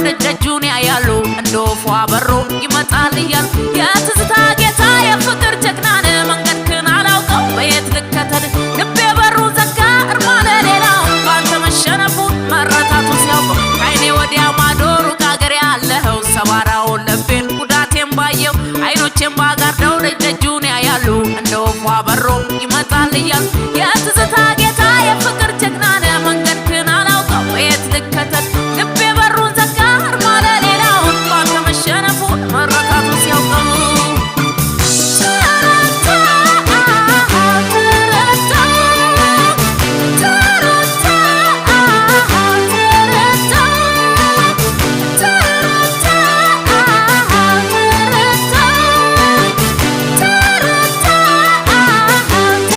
ደጅ ደጁን ያያሉ እንደ ወፏ በሮ ይመጣል እያሉ። የትዝታ ጌታ የፍቅር ጀግናን መንገድክን አላውቀው በየት ልከተል? ልቤ በሩን ዘጋ እርማ ለሌላው ባንተ መሸነፉን መረታቱን ሲያውቀው። ከዓይኔ ወዲያ ማዶ ሩቅ አገር ያለኸው ሰባራውን ልቤን ጉዳቴን ባየው አይኖቼን ባጋርደው ደጅ ደጁን ያያሉ እንደ ወፏ በሮ ይመጣል እያሉ። የትዝታ